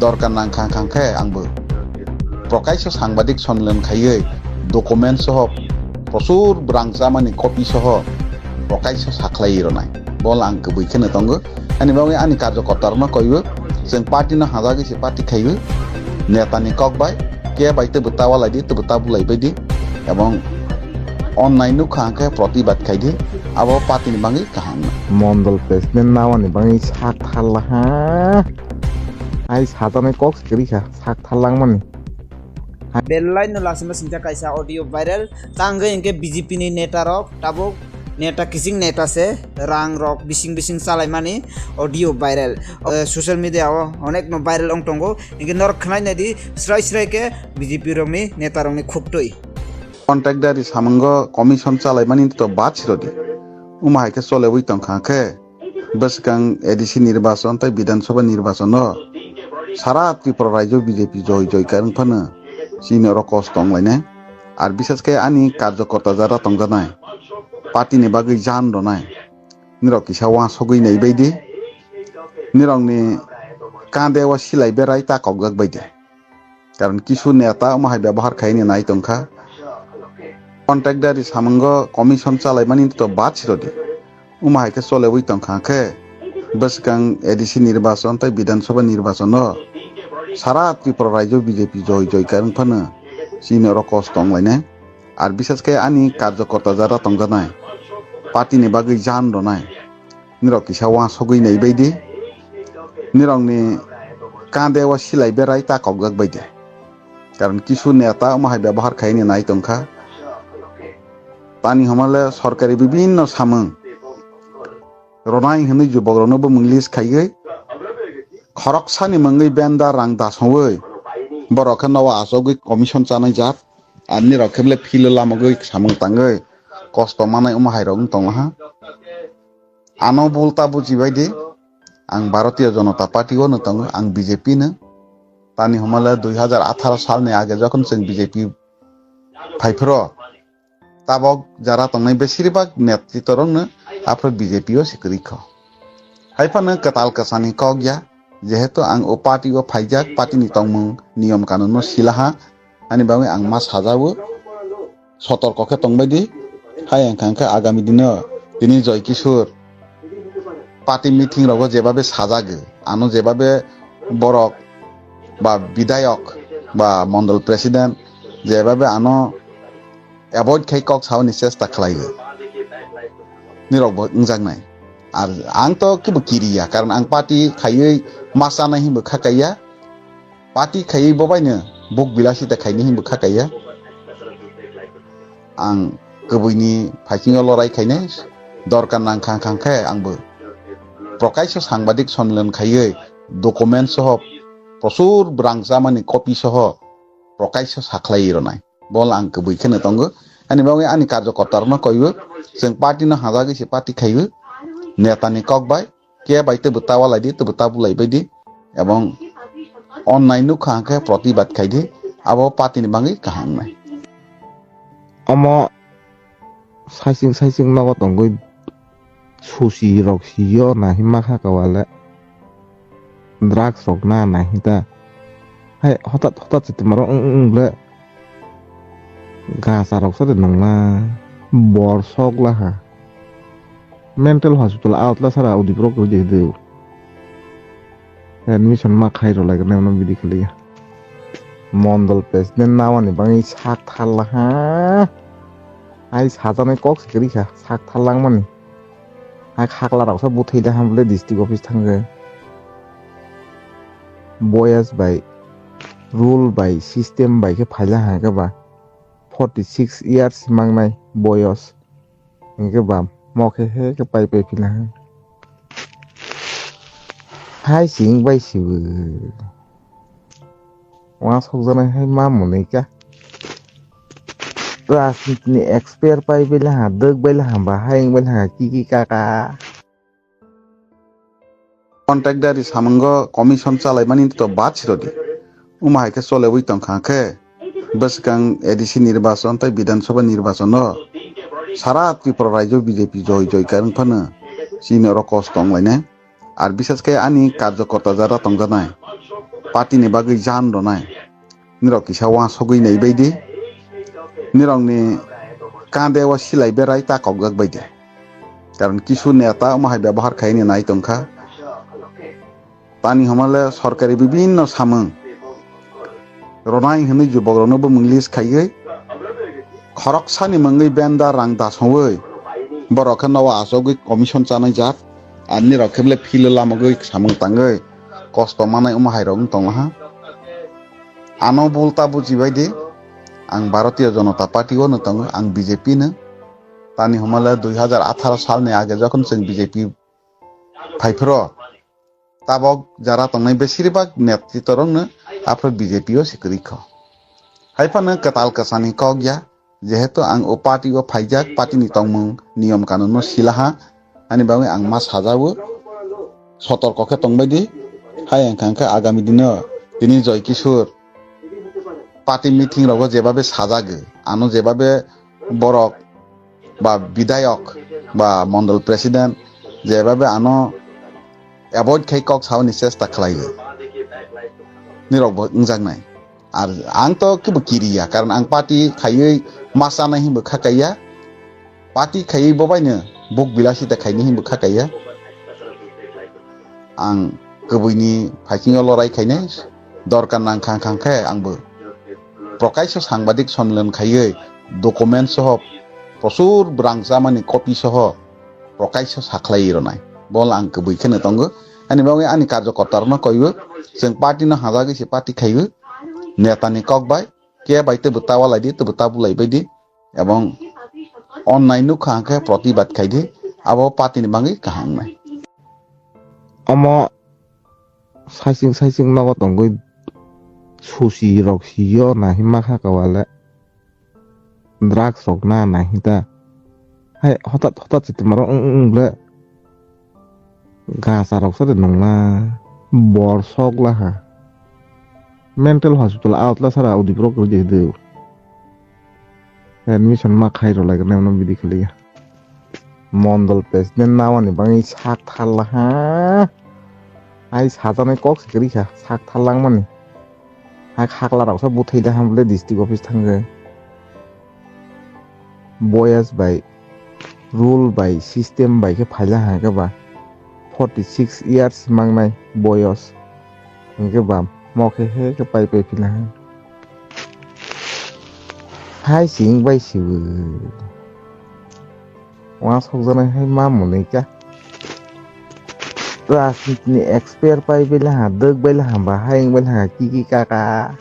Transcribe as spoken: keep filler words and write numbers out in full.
Dorkar nang kha kha khe ang bo prokaisa sangbadik sonmilan khaiwi document soho prosur rang chamani copy soho prokaisa sakhlai ronai. Bo ang kwbwi kheno tongo. Ani bagwi ani karjokorta rokno koiwi chwng party no hajagwi se party khaiwi netani kok bai ke bai tebo tawa laidi tebo tabu laibai di ebong onnai nukha hwnkhe protibad khaidi abo party ni bagwi kaham. Mondol president nawani bagwi sak tharla ha. Ai sajaknai kok se kwrwi kha, sak tharlangmani. Belai no lasima singcha kaisa audio viral, tangwi hwnkhe B J P ni neta rok tabuk neta kiching neta se, rang rok bising bising chalaimani audio viral. Eh, social media o onek no viral wng tongo, hwnkhe norok khwnai naidi srai srai khe B J P rok ni neta rok ni khuktwi. Contract dari samungo commission chalaimani to bad sirodi. Uma hai khe cholewi tongkha khe. Bwskang A D C nirbachon tei Bidhan Sabha nirbachon o sara Tripura rajyo B J P joi joi khe wng phano chini oro kosto wng lainai. Ar bisas khe ani karjokorta jara tongjaknai, party ni bagwi jan rwnai, nirok kisa uansugwi nai bai di, nirokni kande o silai berai ta kokjak bai di. Karon kisu neta omo hai byabohar khaini nai tongkha. Contract dari samungo commission chalaimani to bad sirodi. Omo hai khe cholewi tongkha khe bwskang A D C nirbachon tei Bidhan Sabha nirbachon o sara Tripura rajyo B J P joi joi khe wng phano chini oro kosto wng lainai. Ar bisas khe ani karjokorta jara tongjaknai, party ni bagwi jan rwnai. Nirok kisa uansugwi nai bai di. Nirokni kande o silai berai ta kokjak bai di. Karon kisu neta omo hai byabohar khaini nai tongkha. Tani hwnmale sorkari bibinno samung rwnai hwnwi jubokrokno bumung list khaiwi khoroksani mungwi benda rang dasongwi borok khe nogo achogwi commission chanai jak. Ar nirok khe bele philo lamogwi samung tangwi kosto manai omo hai rok wng tonglaha. Ano bul ta bujibai di, ang Bharatiya Janata Party o no tongo, ang B J P no. Tani hwnmale dui hajar atharo salni age jokhon chwng B J P phaiphro, tabok jara tongnai besir bak netrito rokno aphro B J P o se kwrwi kho. Hai phano kwtal kwchani kok ya, jehetu ang o party o phaijak, party ni tongmung niyom kanun no silaha, ani bagwi ang ma sajao. Sotorko khe tongbai di. Hai wngkha hwnkhe agami dino tini Joy Kishore party meeting rogo jebabe sajago, ano jebabe borok ba bidayok ba mondol president jebabe ano avoid khai kok saoni chesta khlaigo, nirok bo wngjaknai. Ar ang to kibo kiriya, karon ang party khaiwi ma chanai hinbo kha kaiya. Party khaiwi bo baino buk bilasi ta khaini hinbo kha kaiya. Ang kwbwini phaisingo lorai khainai dorkar nang kha kha khe ang bo prokaisa sangbadik sonmilan khaiwi document soho prosur rang chamani copy soho prokaisa sakhlai ronai. Bo ang kwbwi kheno tongo. Ani bagwi ani karjokorta rokno koiwi chwng party no hajagwi se party khaiwi netani kok bai ke bai tebo tawa laidi tebo tabu laibai di ebong onnai nukha hwnkhe protibad khaidi abo party ni bagwi kaham wngnai. Omo saichung saichung nogo tongwi susi rok sio nahi makha kawale drugs rok na nahi ta hai hotat hotat se twmaro wng wng le gacha rok sa de nongla bor sok laha. Mental hospital out la sara udipro kwrwi de de. Admission ma khai rw lai gwnai no bidi khwlaiya. Mondol president nawani bagwi sak tharla ha. Ai sajaknai kok se kwrwi kha sak tharlangmani. Hai khakla rok sa buthai da ham le district office thangwi. Boyas bai rule bai system bai khe phaila ha khe ba forty six years mangnai boyos. Hingke ba mo khe he khe pai pai phila hai. Hai sing bai sibu. Wa sok janai hai ma mwnwi ka. Rajniti ni expert pai bai laha, dwk bai laha, bahai wng bai laha, ki ki ka ka. Contract dari samungo commission chalaimani to bad sirodi. Uma hai khe cholewi tongkha khe bwskang A D C nirbachon tei Bidhan Sabha nirbachon o sara Tripura rajyo B J P joi joi khe wng phano chini oro kosto wng lainai. Ar bisas khe ani karjokorta jara tongjaknai, party ni bagwi jan rwnai. Nirok kisa uansugwi naibaidi. Nirokni kande o silai berai ta kokjak baidi. Karon kisu neta omo hai byabohar khaini nai tongkha. Tani hwnmale sorkari bibinno samung rwnai hwnwi jubokrokno bumung list khaiwi khoroksani mungwi benda rang dasowi borok khe nogo achogwi commission chanai jak. Ar nirok khe bele philo lamogwi samung tangwi kosto manai omo hairok wng tonglaha. Ano bulta bujibaidi, ang Bharatiya Janata Party o no tongo, ang B J P no. Tani hwnmale dui hazar atharo salni age jokhon chwng B J P phaiphro, tabok jara tongnai besirbak netritorokno aphro B J P o se kwrwi kho. Haiphano kwtal kwchani kok ya, jehetu ang o party o phaijak, party ni tongmung niyom kanun no silaha, ani bagwi ang ma sajao, sotorko khe tongbaidi. Hai wngkha hwnkhe agami dino tini Joy Kishore party meeting rogo jebabe sajago, ano jebabe borok ba bidayok ba mondol president jebabe ano avoid khai kok saoni chesta khlaio. Nirok bo wngjaknai. Ar ang to kibo kiriya, karon ang party khaiwi ma chanai hinbo kha kaiya. Party khaiwi bo baino buk bilasi ta khaini hinbo kha kaiya. Ang kwbwini phaisingo lorai khainai dorkar nang khang khang khe angbo prokaisho sangbadik sonmilan khaiwi document soho prosur brang chamani copy soho prokaisho sakhwlai ronai. Bono ang kwbwi kheno tongo. Ani bagwi ani karjokortarokno koiwi chwng party no hajagwi se party khaiwi netani kok bai khe bai teibo ta walai di, teibo ta bulai bai di, ebong onnai nukha hwnkhe protibad khai di, abo party ni bagwi kaham wngnai. Omo saichung saichung nogo tongwi susi rok sio nahi makha kawale drugs rok na nahi ta. Hai hotat hotat se twmaro wng wng ble. Gasa rok sa de nongla. Bor sok la ha. Mental hospital out la sara udi pro kri de de. Admission ma khai ro lai ne no bidi khali. Mondol president nawani bangwi sak thar la ha. Ai sajanai kok se kri kha sak thar langmani. Hai khakla rok sa buthai da ham le district office thangwi. Boyas bai rule bai system bai khe phaila hwnkhe ba forty six years mangnai boyos hwnkhe ba mo khe he khe pai pai phila hwnkhe hai sing bai sibo. Uansukjaknai hai ma mwnwi kha. Rajniti ni expert pai bai laha, dwk bai laha, bahai wng bai laha, kiki kaka.